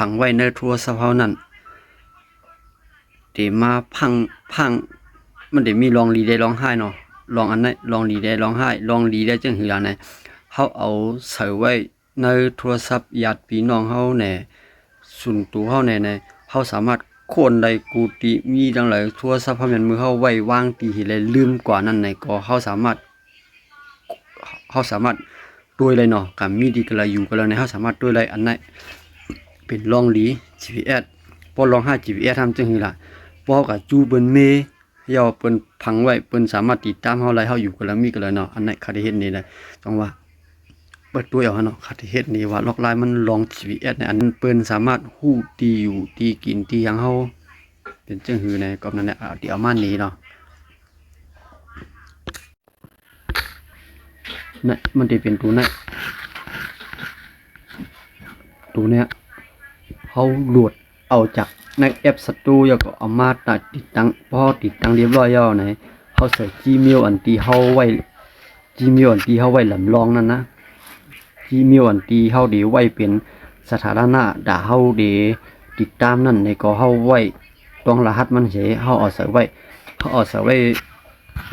ຝັງໄວ້ໃນໂທລະສັບເຮົານັ້ນ ເດມາພັງ ພັງ ມັນເດມີລອງດີແດ່ລອງຮ້າຍເນາະ, ລອງອັນໃດ ລອງດີແດ່ລອງຮ້າຍ, ລອງດີແດ່ຈັ່ງຫືອລະນະ ເຮົາເອົາໃສ່ໄວ້ໃນໂທລະສັບຍາດພີ່ນ້ອງເຮົາແດ່ ສ່ວນໂຕເຮົາແດ່ ເຮົາສາມາດໂຄ່ນໄດ້ ກູຕິມີດັ່ງໃດ ໂທລະສັບເຮົາແມ່ນມືເຮົາໄວ້ວາງທີ່ໃດ ແລະ ລືມກວ່ານັ້ນໃດ ກໍເຮົາສາມາດ ເຮົາສາມາດໂຕຍໄດ້ເນາະ, ການມີທີ່ກະລະຢູ່ກະລະໃນ ເຮົາສາມາດໂຕຍໄດ້. ອັນນັ້ນເປັນລອງດີ ຈີພີເອສ ພໍລອງຮ້າຍ ຈີພີເອສ ທຳຈັ່ງຫືອລະ ພໍເຮົາກະຈູເພິ່ນເມ ເຮົາເພິ່ນຝັງໄວ້ ເພິ່ນສາມາດຕິດຕາມເຮົາໄດ້ ເຮົາຢູ່ກະລະມີກະລະເນາະ. ອັນນັ້ນຂ້າໄດ້ເຮັດນີ້ແຫຼະ ຈັ່ງວ່າ ເປີດຕົວເອົາເນາະ ຂ້າໄດ້ເຮັດນີ້ວ່າລອກລາຍມັນລອງ ຈີພີເອສ ໃນອັນເພິ່ນສາມາດຮູ້ທີ່ຢູ່ທີ່ກິນທີ່ຫຍັງເຮົາເປັນຈັ່ງຫືອໃນກອບນັ້ນແຫຼະ ທີ່ເອົາມານີ້ເນາະ. ນະ ມັນຈະເປັນໂຕນັ້ນ ໂຕເນີ້ຍ ເຮົາໂຫຼດເອົາຈາກໃນແອັບສະໂຕ ແລ້ວກໍເອົາມາຕິດຕັ້ງ. ພໍເຮົາຕິດຕັ້ງລຽບຮ້ອຍແລ້ວນະ ເຮົາໃສ່ຈີເມວອັນທີ່ເຮົາໄວ້ ຈີເມວອັນທີ່ເຮົາໄວ້ລຳລອງນັ້ນນະ ຈີເມວອັນທີ່ເຮົາເດໄວ້ເປັນສາທາລະນະ ດາເຮົາເດຕິດຕາມນັ້ນ ແລ້ວກໍເຮົາໄວ້ ຕ້ອງລະຫັດມັນເສ ເຮົາເອົາໃສ່ໄວ້ ເຮົາເອົາໃສ່ໄວ້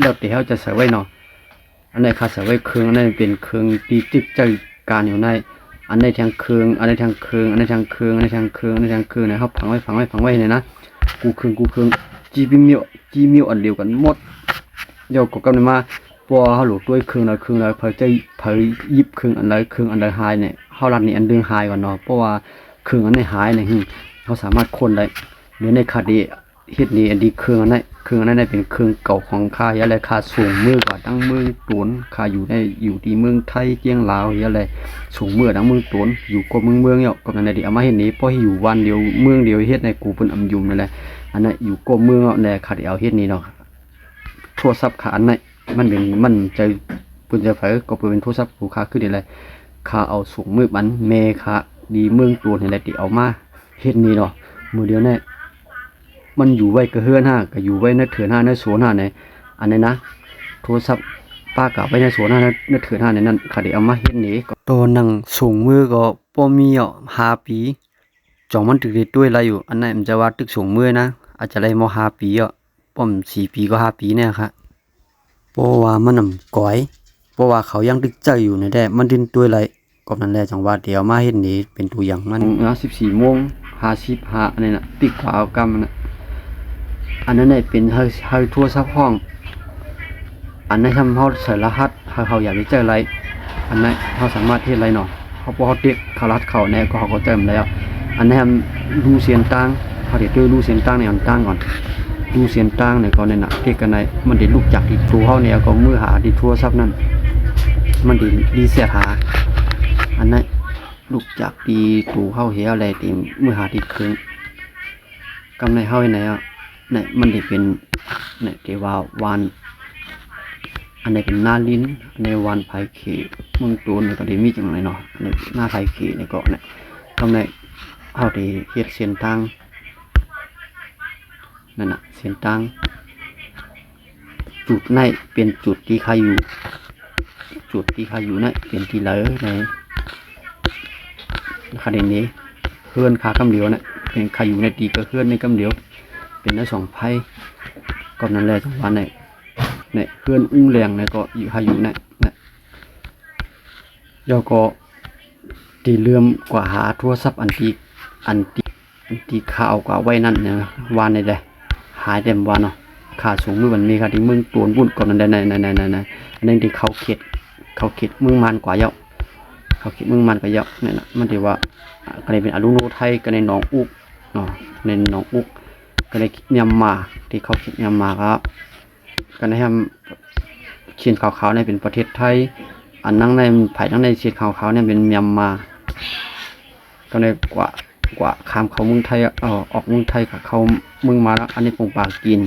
ແລ້ວແຕ່ເຮົາຈະໃສ່ໄວ້ເນາະ. ອັນໃດຂ້າໃສ່ໄວ້ເຄິ່ງ ອັນນັ້ນເປັນເຄິ່ງທີ່ຈຶກໃຈການຢູ່ໃນ ອັນໃດແທງເຄິ່ງ ອັນໃດແທງເຄິ່ງ ອັນໃດແທງເຄິ່ງ ອັນໃດແທງເຄິ່ງ ອັນໃດແທງເຄິ່ງ ເຮົາຝັງໄວ້ ຝັງໄວ້ ຝັງໄວ້ນີ້ນະ ກູເຄິ່ງ ກູເຄິ່ງ ຈີເມວ ຈີເມວອັນດຽວກັນໝົດ. ແລ້ວກໍກັບມາ ເພາະວ່າເຮົາໂຫຼດຕົວເຄິ່ງແລ້ວ ເຄິ່ງແລ້ວ ໃຜຈະ ໃຜຫຍິບເຄິ່ງອັນໃດ ເຄິ່ງອັນໃດຫາຍນີ້ ເຮົາລັດນີ້ອັນເດີງຫາຍກ່ອນເນາະ ເພາະວ່າເຄິ່ງອັນນີ້ຫາຍນີ້ ເຮົາສາມາດຄົ້ນໄດ້. ດຽວນີ້ຂ້າເດ ເຮັດນີ້ອັນດີເຄິ່ງອັນນັ້ນ ເຄິ່ງອັນນັ້ນເປັນເຄິ່ງເກົ່າຂອງຂ້າເຮັດແລ້ວ ຂ້າສົ່ງເມືອກວ່າທາງເມືອງໂຕນ ຂ້າຢູ່ໃນ ຢູ່ທີ່ເມືອງໄທ ຈຽງລາວເຮັດແລ້ວ ສົ່ງເມືອທາງເມືອງໂຕນ ຢູ່ກວມເມືອງເມືອງແລ້ວ ກໍນັ້ນແຫຼະ ເດເອົາມາເຮັດນີ້ ເພາະຢູ່ບ້ານດຽວເມືອງດຽວເຮັດໃນກູເພິ່ນອຳຍຸມນັ້ນແຫຼະ ອັນນັ້ນຢູ່ກວມເມືອງແລ້ວ ແລະ ຂ້າໄດ້ເອົາເຮັດນີ້ເນາະ. ໂທລະສັບຂ້າອັນນັ້ນ ມັນເປັນ ມັນໃຈ ເປັນໃຈໃຜ ກໍເປັນໂທລະສັບຂອງຂ້າຄືນີ້ແຫຼະ ຂ້າເອົາສົ່ງມືບອັນແມ່ຂ້າ ດີເມືອງໂຕນຫັ້ນແຫຼະ ທີ່ເອົາມາເຮັດນີ້ເນາະ. ມື້ດຽວນີ້ມັນຢູ່ໄວ້ກະເຮືອນຫັ້ນ ກະຢູ່ໄວ້ໃນເຖິນຫັ້ນ ໃນສວນຫັ້ນ ອັນນີ້ນະ ໂທລະສັບປ້າກະໄວ້ໃນສວນຫັ້ນ ໃນເຖິນຫັ້ນ ນັ້ນ ຂ້າໄດ້ເອົາມາເຮັດນີ້ ໂຕໜັງສົ່ງມືກໍບໍ່ມີເນາະ ຫ້າປີ ຈ່ອງມັນຖືກໄດ້ຕົວໄດ້ຢູ່ ອັນນັ້ນມັນຈະວ່າຕຶກສົ່ງມືນະ ອາດຈະໄດ້ມາຫ້າປີເນາະ ປ້ອມສີ່ປີກໍຫ້າປີແນ່ຄະ ເພາະວ່າມັນນຳກອຍ ເພາະວ່າເຂົາຍັງຕຶກໃຈຢູ່ນີ້ແດ່ ມັນດຶງຕົວໄດ້ ກໍນັ້ນແຫຼະ ຈັ່ງວ່າດຽວມາເຫັນນີ້ເປັນຕົວຢ່າງມັນ ອືມ ສິບສີ່ໂມງຫ້າສິບຫ້າ ອັນນີ້ນະ ປີກຂວາເອົາກຳນະ ອັນນັ້ນແຫຼະ ເປັນໃຫ້ ໃຫ້ໂທລະສັບຮ້ອງ ອັນນັ້ນທຳເຮົາໃສ່ລະຫັດ ຖ້າເຮົາຢາກໄດ້ໃຈໄດ້ ອັນນັ້ນເຮົາສາມາດເຮັດໄດ້ເນາະ ເຮົາ ພໍເຮົາຕິດເຂົ້າລະຫັດເຂົ້າແນ່ ກໍເຮົາກໍໃຈມັນແລ້ວ ອັນນັ້ນ ຮູ້ເສັ້ນທາງ ເຮົາຊິຕ້ອງຮູ້ເສັ້ນທາງໃນອັນຕ່າງກ່ອນ ຮູ້ເສັ້ນທາງໃນກ່ອນນັ້ນນະ ເຮັດກັນໄດ້ ມັນຊິລຸກຈາກທີ່ໂຕເຮົາແນ່ ກໍມືຫາທີ່ໂທລະສັບນັ້ນ ມັນຊິຣີເຊັດຫາ ອັນນັ້ນ ລຸກຈາກທີ່ໂຕເຮົາແລ້ວ ແລ້ວທີ່ມືຫາທີ່ເຄື່ອງ ກຳໃນເຮົາເຮັດໃນ ໃນ ມັນຊິເປັນ ໃນທີ່ວ່າວານ ອັນນີ້ເປັນນາລິນ ອັນນີ້ວານໄຜ່ເຂ ເມືອງໂຕນນີ້ກໍໄດ້ມີຈັ່ງໃດເນາະ ອັນນີ້ນາໄຜ່ເຂນີ້ກໍ ໃນ ກຳໃນເຮົາໄດ້ເຮັດເສັ້ນທາງ ນັ້ນນະ ເສັ້ນທາງ ຈຸດໃນເປັນຈຸດທີ່ຂ້າຢູ່ ຈຸດທີ່ຂ້າຢູ່ໃນເປັນທີ່ໃດໃນ ຂ້າໄດ້ເນ ເຮືອນຂ້າກຳດຽວນະ ເປັນຂ້າຢູ່ໃນທີ່ກະເຮືອນໃນກຳດຽວ ເປັນໃນສອງໄພ ກໍນັ້ນແຫຼະ ຈັງຫວະໃນ ໃນເຮືອນອຸງແລງໃນກໍຢູ່ ຂ້າຢູ່ໃນ ໃນ ແລ້ວກໍທີ່ເລີ່ມກວ່າຫາໂທລະສັບອັນທີ່ ອັນທີ່ ອັນທີ່ຂ້າເອົາກວ່າໄວ້ນັ້ນນະ ວານນີ້ແຫຼະ ຫາຍແຕ່ວານເນາະ ຂ້າສົ່ງມື້ວັນນີ້ ຂ້າທີ່ເມືອງໂຕນພຸ້ນ ກໍນັ້ນແຫຼະ ໃນ ໃນ ໃນ ໃນ ອັນນັ້ນທີ່ເຂົ້າເຂດ ເຂົ້າເຂດເມືອງມານກວ່າແລ້ວ ເຂົ້າເຂດເມືອງມານກວ່າແລ້ວ ນັ້ນນະ ມັນທີ່ວ່າ ກໍໄດ້ເປັນອາລຸໂນໄທ ກໍໄດ້ໜອງອຸກເນາະ ໃນໜອງອຸກ ກໍໄດ້ມຽນມາ ທີ່ເຂົ້າເຂດມຽນມາ ກໍ ກໍໄດ້ແຮມ ເສັ້ນຂາວໆນີ້ເປັນປະເທດໄທ ອັນນັ້ນໃນ ພາຍທາງໃນເສັ້ນຂາວໆນີ້ເປັນມຽນມາ ກໍໄດ້ກວ່າ ກວ່າຂ້າມເຂົ້າເມືອງໄທ ເອີ ອອກເມືອງໄທ ກໍເຂົ້າເມືອງມານລະ ອັນນີ້ປົງປາກິນ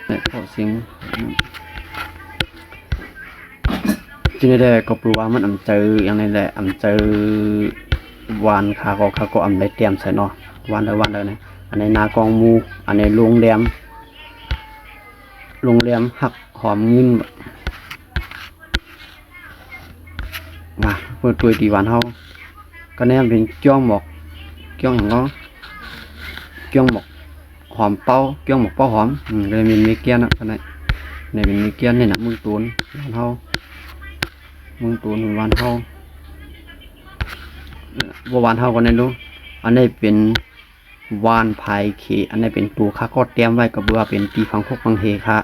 ແລະ ເຂົ້າເຊງ ຈັ່ງໃດແດ່ ກໍເພາະວ່າມັນອຳເຈີ ຢ່າງໃດແຫຼະ ອຳເຈີ ວານຂ້າກໍ ຂ້າກໍອຳໄດ້ແຕ້ມໃສ່ເນາະ ວານໃດ ວານໃດນະ ອັນໃດນາກອງໝູ ອັນໃດໂຮງແຮມ ໂຮງແຮມຮັກຫອມເງິນ ນະ ເປີດຕົວທີ່ວານເຮົາ ກະແນມເປັນຈ້ອງໝອກ ກ້ຽງຫຍັງເນາະ ກ້ຽງໝາກຫອມເປົາ ກ້ຽງໝາກເປົາຫອມ ອືມ ກໍເປັນເມແກນນະ ອັນນີ້ ນີ້ເປັນເມແກນ ນີ້ນະ ເມືອງໂຕນ ບ້ານເຮົາ ເມືອງໂຕນ ບ້ານເຮົາ ບໍ່ ບ້ານເຮົາກໍແມ່ນຢູ່ ອັນນີ້ເປັນ ວານຜາຍເຂ ອັນນີ້ເປັນໂຕຂ້າກໍແຕ້ມໄວ້ ກໍເບິ່ງວ່າເປັນທີ່ຝັງຄົກຝັງເຫຄ່ະ.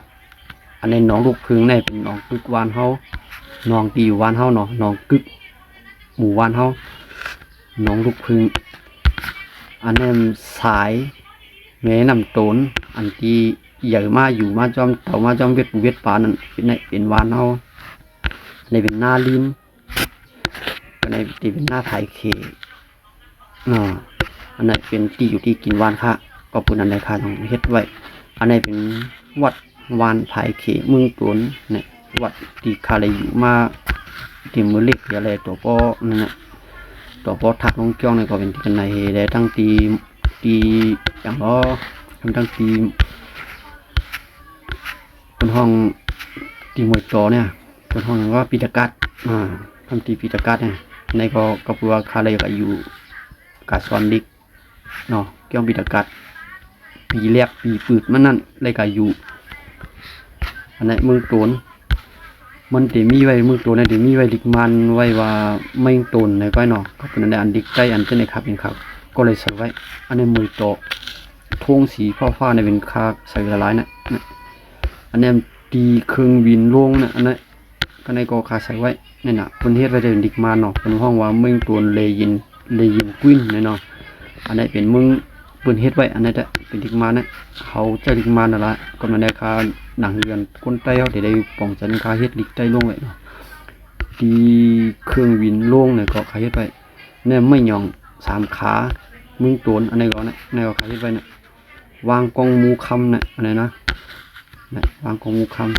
ອັນນີ້ໜອງລູກເຜິ້ງ ນີ້ເປັນໜອງກຶກບ້ານເຮົາ ໜອງທີ່ຢູ່ບ້ານເຮົາເນາະ ໜອງກຶກ ໝູ່ບ້ານເຮົາ ໜອງລູກເຜິ້ງ. ອັນນັ້ນສາຍແມ່ນ້ຳໂຕນ ອັນທີ່ໄຫຍ່ມາຢູ່ມາຈອມເຕົາ ມາຈອມເວັດປູເວັດປານັ້ນ ເປັນ ເປັນບ້ານເຮົາ. ອັນນີ້ເປັນນາລິນ ອັນນີ້ທີ່ເປັນນາຜາຍເຂ ເນາະ ອັນນັ້ນເປັນທີ່ຢູ່ທີ່ກິນບ້ານຂ້າ ກໍເປັນອັນໃດຂ້າຕ້ອງເຮັດໄວ້. ອັນນີ້ເປັນວັດວານຜາຍເຂ ເມືອງໂຕນ ນີ້ ວັດທີ່ຂ້າໄດ້ຢູ່ມາ ທີ່ມື້ເລັກເທື່ອແລກ ຕົວພໍ່ນັ້ນນະ ຕົວພໍ່ທັກລົງຈ້ອງນີ້ ກໍເປັນທີ່ກັນໃນແລ ທັງທີ່ ທີ່ຫຍັງເນາະ ທັງທີ່ ເພິ່ນຮ້ອງທີ່ມວຍຕໍ່ເນຍ ເພິ່ນຮ້ອງຫຍັງວ່າ ປີຕະກາດ ອ່າ ຄຳຕີປີຕະກາດເນຍ. ໃນກໍ ກໍເພາະວ່າຂ້າໄດ້ກະຢູ່ກະສອນເດັກເນາະ ກ່ຽວປີຕະກາດ ປີແລກ ປີປືດມັນນັ້ນ ໄດ້ກະຢູ່ ອັນນັ້ນ ເມືອງໂຕນ ມັນໄດ້ມີໄວ້ ເມືອງໂຕນນັ້ນໄດ້ມີໄວ້ລິກມານໄວ້ວ່າ ເມືອງໂຕນ ໃນໄວ້ເນາະ. ກໍເປັນອັນໃດ ອັນດິກໃຕ້ ອັນຈັ່ງໃດຄັບເປັນຄັບ ກໍເລີຍໃສ່ໄວ້. ອັນນີ້ເມືອງຕໍ່ ໂທງສີຟ້າໆ ນີ້ເປັນຂ້າໃສ່ຫຼາຍໆ ນະ ນະ ອັນນີ້ ຕີເຄື່ອງບິນໂລງນະ ອັນນັ້ນ ກໍໃນກໍຂ້າໃສ່ໄວ້ ນີ້ນະ ເພິ່ນເຮັດໄວ້ແຕ່ດິກມານເນາະ ເພິ່ນຮ້ອງວ່າ ເມືອງໂຕນເລຍິນ ເລຍິນກຸ້ນ ນີ້ເນາະ. ອັນນີ້ເປັນເມືອງ ເພິ່ນເຮັດໄວ້ ອັນນັ້ນແຫຼະ ເປັນດິກມານນະ ເຮົາໃຊ້ດິກມານນັ້ນລະ. ກໍນັ້ນແຫຼະ ຂ້າໜັງເຮືອນຄົນໃຕ້ເຮົາທີ່ໄດ້ປອງຈັນ ຂ້າເຮັດດິກໃຕ້ລົງໄວ້ເນາະ ຕີເຄື່ອງບິນໂລງນີ້ກໍຂ້າເຮັດໄວ້. ແນມໄມ້ຫຍ້ອງສາມຂາ ເມືອງໂຕນ ອັນນີ້ກໍນະ ອັນນີ້ກໍຂ້າເຮັດໄວ້ນະ ວາງກອງໝູຄຳນະ ອັນນີ້ນະ ນະ ວາງກອງໝູຄຳ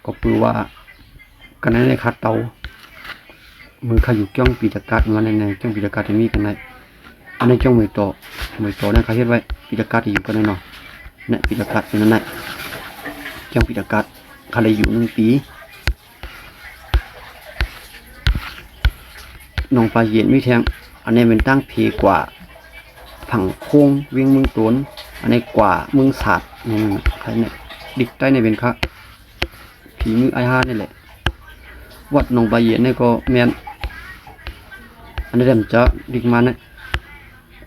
ກໍຄືວ່າ ກັນໃນຄາເຕົາ ມື້ຂ້າຢູ່ກ້ຽວປີຕະກາດ ມາໃນ ໃນກ້ຽວປີຕະກາດຈະມີກັນໃນ ອັນນີ້ກ້ຽວເມືອງຕໍ່ ເມືອງຕໍ່ນັ້ນຂ້າເຮັດໄວ້ ປີຕະກາດທີ່ຢູ່ກັນໃນເນາະ ນະ ປີຕະກາດເປັນນັ້ນນະ ກ້ຽວປີຕະກາດ ຂ້າໄດ້ຢູ່ໜຶ່ງປີ. ໜອງປາເຢັນມີແທ່ງ ອັນນີ້ແມ່ນທາງເພກວ່າ ຝັ່ງໂຄ້ງ ວຽງເມືອງໂຕນ ອັນນີ້ກວ່າເມືອງສາດ ນີ້ ນີ້ ນີ້ ດິກໃຕ້ນີ້ເປັນຄະ ຝີມືອ້າຍຮ້ານນີ້ແຫຼະ. ວັດໜອງປາເຢັນນີ້ກໍແມ່ນ ອັນນີ້ແຫຼະ ຈະດິກມານະ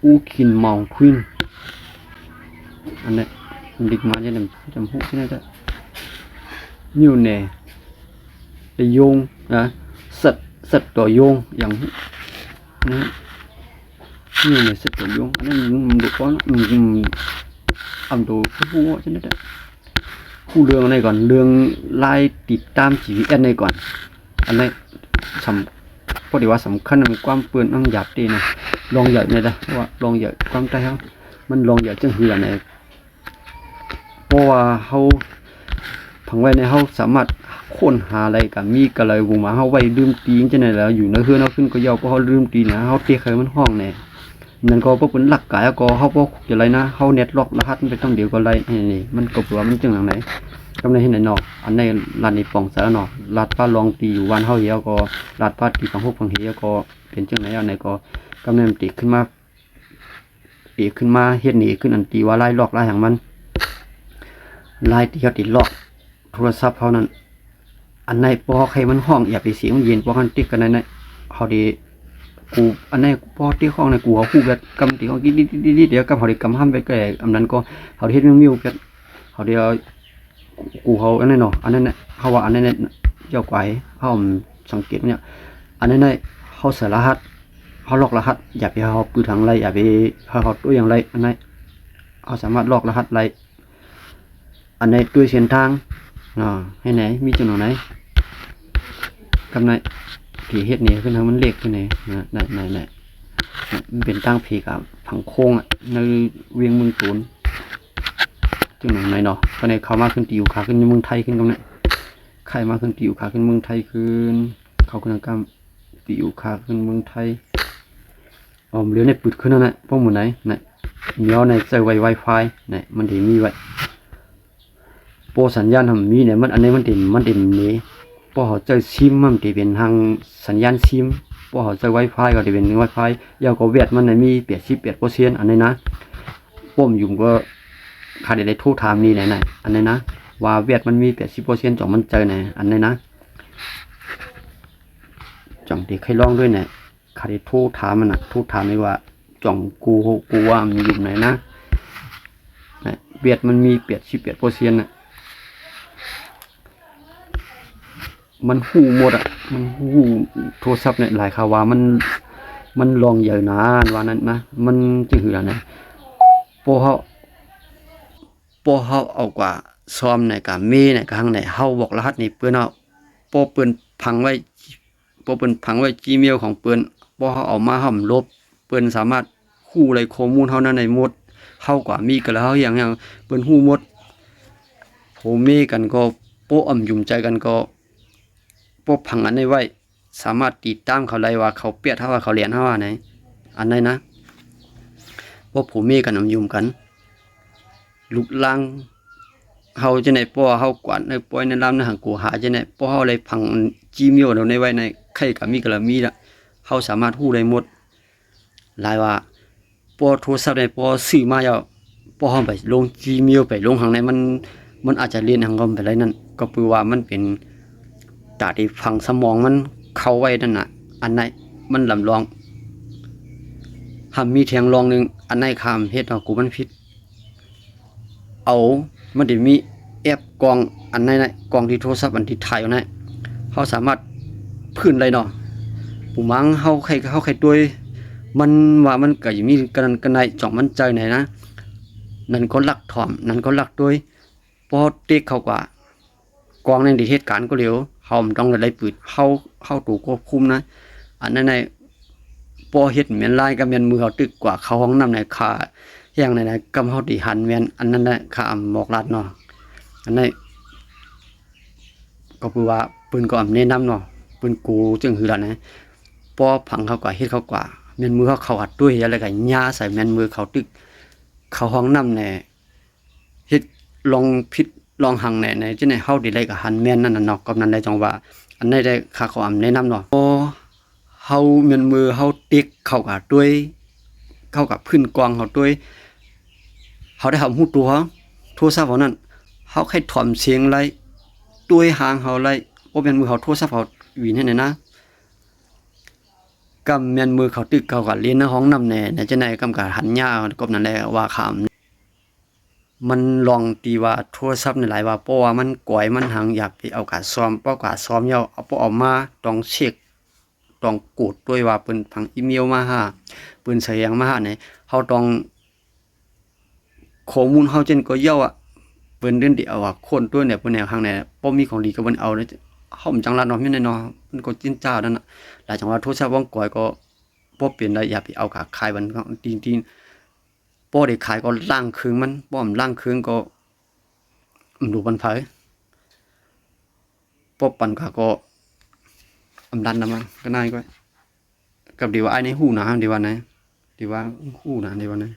ອູຄິນມອງຄວິນ ອັນນີ້ດິກມານະ ຈຳຮູ້ທີ່ນັ້ນ ມີແນ່ ໄປໂຍງ ນະ ສັດ ສັດຕໍ່ໂຍງ ຢ່າງ ນະ ນີ້ແຫຼະ ເສັດຕົວຍົງ ອັນນັ້ນມັນບໍ່ພໍນະ ອືມ ອຳໂຕຜູ້ຮູ້ວ່າຊັ້ນນະ ຮູ້ເລື່ອງອັນໃດກ່ອນ ເລື່ອງລາຍຕິດຕາມຈີພີເອັສໃດກ່ອນ ອັນໃດສຳ ພໍດີວ່າສຳຄັນ ມັນຄວາມເປີ້ນ ມັນຢາກເຕະນະ ລອງໃຫຍ່ໃດ ເພາະວ່າລອງໃຫຍ່ຄວາມໃຕ້ເຮົາ ມັນລອງໃຫຍ່ຈັ່ງຄືອັນໃດ ເພາະວ່າເຮົາຝັງໄວ້ໃນ ເຮົາສາມາດຄົ້ນຫາໄດ້ ກະມີກະໄລວົງມາ ເຮົາໄວ້ລືມຕີນຈັ່ງໃດລະ ຢູ່ໃນເຮືອນເຮົາຂຶ້ນກໍເຍົາ ເພາະເຮົາລືມຕີນນະ ເຮົາເຕະໃຫ້ມັນຮ້ອງແດ່ ນັ້ນກໍບໍ່ເປັນຫຼັກກາຍ ກໍເຮົາບໍ່ຄຸກຈະໄລນະ ເຮົາແນດລັອກລະຫັດໄປຕຳດຽວກໍໄລ ນີ້ ມັນກໍເປັນວ່າມັນຈັ່ງຈັ່ງໃດ ກຳໃນເຮັດໃດເນາະ ອັນໃດລັດນີ້ປ່ອງໃສແລ້ວເນາະ ລັດປາລອງຕີຢູ່ບ້ານເຮົາເຮົາກໍ ລັດປາຕີຝັ່ງຫົກຝັ່ງເຮກໍເປັນຈັ່ງໃດ ອັນໃດກໍ ກຳໃນມັນຕິຂຶ້ນມາ ເອ ຂຶ້ນມາເຮັດນີ້ຂຶ້ນ ອັນທີ່ວ່າລາຍລັອກລາຍຫຍັງມັນ ລາຍທີ່ເຮົາຕິລັອກໂທລະສັບເຮົານັ້ນ ອັນໃດພໍໃຫ້ມັນຮ້ອງ ຢ່າໄປສຽງມັນເຢັນ ພໍມັນຕິກກັນນັ້ນ ເຮົາໄດ້ ກູ ອັນໃດພໍຕິຮ້ອງນະ ກູເຮົາຮູ້ແບບກຳຕິຮ້ອງ ດິດໆ ດຽວກຳເຮົາໄດ້ກຳຫ້າມໄປແກ່ ອັນນັ້ນກໍເຮົາໄດ້ເຮັດມິວໆ ແບບ ເຮົາໄດ້ ກູເຮົາອັນນັ້ນເນາະ ອັນນັ້ນນະ ເຮົາວ່າອັນນັ້ນນະ ເຈົ້າກວາຍ ເຮົາສັງເກດມັນເນຍ ອັນນັ້ນນະ ເຮົາໃສ່ລະຫັດ ເຮົາລັອກລະຫັດ ຢ່າໄປເຮົາປືທາງໄລ ຢ່າໄປເຮົາຕົວຢ່າງໄລ ອັນນັ້ນ ເຮົາສາມາດລັອກລະຫັດໄລ ອັນໃດຕົວເສັ້ນທາງ ເນາະ ໃຫ້ໃນ ມີຈັ່ງໃດ ກຳໃນ ທີ່ເຮັດນີ້ຂຶ້ນໃຫ້ມັນເລກຂຶ້ນນີ້ ນະ ໃນ ໃນ ໃນ ມັນເປັນທາງເພກະ ຝັ່ງໂຄ້ງອະ ໃນວຽງເມືອງໂຕນ ຈັ່ງໃດເນາະ ກະໃນເຂົ້າມາຂຶ້ນຕິວຂາຂຶ້ນເມືອງໄທຂຶ້ນກຳໃນ ໄຂມາຂຶ້ນຕິວຂາຂຶ້ນເມືອງໄທຂຶ້ນ ເຂົ້າຂຶ້ນກຳ ຕິວຂາຂຶ້ນເມືອງໄທ ອອມ ຫຼຽວໃນປຶດຂຶ້ນນັ້ນນະ ພວກໝູ່ໃນ ນະ ແນວໃນໃຊ້ໄວ ວາຍຟາຍ ນະ ມັນໄດ້ມີໄວ້ ພໍສັນຍານເຮົາມີນະ ມັນ ອັນນີ້ມັນເຕັມ ມັນເຕັມເນ ພໍເຮົາໃຊ້ຊິມ ມັນເປັນທາງສັນຍານຊິມ ພວກເຮົາໃຊ້ Wi-Fi ກໍໄດ້ເປັນ Wi-Fi ແລ້ວກໍແວັດມັນນະມີແປດສິບແປດເປີເຊັນ ອັນນີ້ນະ. ປ້ອມຢູ່ກໍ ຂ້າໄດ້ໂທຖາມນີ້ແຫຼະນະ ອັນນີ້ນະ ວ່າແວັດມັນມີແປດສິບເປີເຊັນ ຈ່ອງໝັ້ນໃຈນະ ອັນນີ້ນະ ຈັ່ງທີ່ເຄີຍລອງດ້ວຍນະ. ຂ້າໄດ້ໂທຖາມມັນນະ ໂທຖາມນີ້ວ່າ ຈ່ອງກູ ກູວ່າມັນຢູ່ໃນນະ ແວັດມັນມີແປດສິບແປດເປີເຊັນນະ. ມັນຮູ້ໝົດອະ ມັນຮູ້ໂທລະສັບນີ້ຫຼາຍ ຂ້າວ່າມັນ ມັນລອງໃຫຍ່ນາ ວ່ານັ້ນນະ ມັນຈຶ່ງຄືອັນນັ້ນ. ພໍເຮົາ ພໍເຮົາເອົາກວ່າຊອມໃນກາເມໃນກາຫັງໃນ ເຮົາບອກລະຫັດນີ້ເພິ່ນເອົາ ພໍເພິ່ນຝັງໄວ້ ພໍເພິ່ນຝັງໄວ້ Gmail ຂອງເພິ່ນ ພໍເຮົາເອົາມາ ເຮົາລົບ ເພິ່ນສາມາດຮູ້ໄດ້ຂໍ້ມູນເຮົານັ້ນໄດ້ໝົດ ເຮົາກວ່າມີກັນແລ້ວ ເຮົາຫຍັງຫຍັງ ເພິ່ນຮູ້ໝົດ. ຜົວເມກັນກໍ ພໍອຳຍຸມໃຈກັນກໍ ພໍຝັງອັນນີ້ໄວ້ ສາມາດຕິດຕາມເຂົາໄດ້ວ່າເຂົາແປດເຮົາ ວ່າເຂົາແລ່ນເຮົາ ອັນໃດ ອັນໃດນະ. ພໍຜົວເມກັນອຳຍຸມກັນ ລຸກລານເຮົາຈັ່ງໃດ ພໍເຮົາກວາດໃນປ່ອຍໃນລາມໃນຫາງໂກຫາຈັ່ງໃດ ພໍເຮົາໄດ້ຝັງ Gmail ເຮົາໄດ້ໄວ້ໃນ ໃຜກະມີກະລະມີລະ ເຮົາສາມາດຮູ້ໄດ້ໝົດ. ຫຼາຍວ່າ ພໍໂທລະສັບໃດ ພໍຊື້ມາແລ້ວ ພໍເຮົາໄປລົງ Gmail ໄປລົງຫາງໃດ ມັນ ມັນອາດຈະຫຼິ້ນຫາງເຮົາໄປໄດ້ນັ້ນ ກໍຄືວ່າມັນເປັນຕາທີ່ຝັງສະໝອງມັນເຂົ້າໄວ້ນັ້ນນະ ອັນໃດມັນລຳລອງ. ຫາມີແທງລອງໜຶ່ງ ອັນໃດຂ້າເຮັດເນາະ ກູມັນຜິດ ເອົາ ມັນຈະມີແອັບກ້ອງອັນໃດນະ ກ້ອງທີ່ໂທລະສັບອັນທີ່ຖ່າຍຢູ່ນະ ເຮົາສາມາດພື້ນໄດ້ເນາະ. ຜູ້ມັງເຮົາໃຄ ເຮົາໃຄຕົວະ ມັນວ່າມັນກະມີກະນັ້ນກະໄດ້ ຈ່ອງໝັ້ນໃຈໃນນະ ນັ້ນກໍລັກຖ່ອມ ນັ້ນກໍລັກຕົວະ. ພໍເຕັກເຂົ້າກວ່າ ກ້ອງນັ້ນໄດ້ເຮັດການກໍເລີວ ເຮົາບໍ່ຕ້ອງໄດ້ປືດ ເຮົາ ເຮົາໂຕຄວບຄຸມນະ ອັນນັ້ນນະ. ພໍເຮັດແມ່ນຫຼາຍກະແມ່ນມືເຮົາຕຶກກວ່າເຂົ້າຫ້ອງນ້ຳໃນ ຂ້າແຮງໃນ ກຳເຮົາທີ່ຫັນແມ່ນ ອັນນັ້ນນະ ຂ້າອຳບອກລັດເນາະ. ອັນນັ້ນກໍຄືວ່າເພິ່ນກໍອຳແນະນຳເນາະ ເພິ່ນກູຈຶ່ງຄືລະນະ. ພໍຝັງເຂົ້າກວ່າ ເຮັດເຂົ້າກວ່າ ແມ່ນມືເຮົາເຂົ້າອັດຕົວະ ແລ້ວກະຫຍ້າໃສ່ແມ່ນມືເຂົາຕຶກ ເຂົ້າຫ້ອງນ້ຳແດ່ ເຮັດລອງຜິດລອງຫັງແດ່ ໃນຈັ່ງໃດເຮົາຊິໄດ້ກະຫັນແມ່ນນັ້ນນະເນາະ. ກອບນັ້ນແຫຼະຈັ່ງວ່າ ອັນໃດໄດ້ຂ້າຂໍອຳແນະນຳເນາະ ພໍເຮົາແມ່ນມືເຮົາເຕັກເຂົ້າກະຕົວະ ເຂົ້າກະພື້ນກ້ອງເຮົາຕົວະ ເຮົາໄດ້ຮັບຮູ້ຕົວ ໂທລະສັບເຮົານັ້ນ ເຮົາໃຄຖ່ອມສຽງໄດ້ ຕົວະຫາງເຮົາໄດ້ ບໍ່ແມ່ນມືເຮົາໂທລະສັບເຮົາຫວີນໃຫ້ແນ່ນະ. ກຳແມ່ນມືເຂົາຕຶກເຂົ້າກະຫຼິ້ນໃນຫ້ອງນ້ຳແດ່ ໃນຈັ່ງໃດກຳກະຫັນຍາ ກອບນັ້ນແຫຼະວ່າຄຳ ມັນລອງທີ່ວ່າໂທລະສັບນີ້ຫຼາຍວ່າ ເພາະວ່າມັນກອຍມັນຫຍັງ ຢ່າໄປເອົາການຊອມ ເພາະການຊອມແລ້ວ ເອົາ ເອົາມາຕ້ອງເຊັກ ຕ້ອງກວດດ້ວຍວ່າເພິ່ນຝັງອີເມວມາຫາ ເພິ່ນໃສ່ຫຍັງມາຫານີ້ ເຮົາຕ້ອງ ຂໍ້ມູນເຮົາຈັ່ງກໍເຍົາະ ເພິ່ນເດີນທີ່ເອົາ ອາ ໂຄນຕົວແນວ ເພິ່ນແນວຫາງແນວ ບໍ່ມີຂອງດີກໍບໍ່ໄດ້ເອົາ ເຮົາມັນຈັ່ງລັດເນາະ ແມ່ນແນ່ເນາະ ມັນກໍຈິນຈານັ້ນນະ. ຫຼາຍຈັ່ງວ່າໂທລະສັບວາງກອຍກໍບໍ່ເປັນໄດ ຢ່າໄປເອົາກາຂາຍມັນ ຕິງໆ ພໍໄດ້ຂາຍກໍລ້າງເຄື່ອງມັນ ບໍ່ລ້າງເຄື່ອງກໍ ມັນບໍ່ປັນໃຜ ບໍ່ປັນກະກໍ ອຳລັດນຳມັນກະໜ້າຍກວ່າ ກັບດີວ່າອ້າຍໃນຮູ້ນະ ດີວ່ານະ ດີວ່າຮູ້ນະ ດີວ່ານະ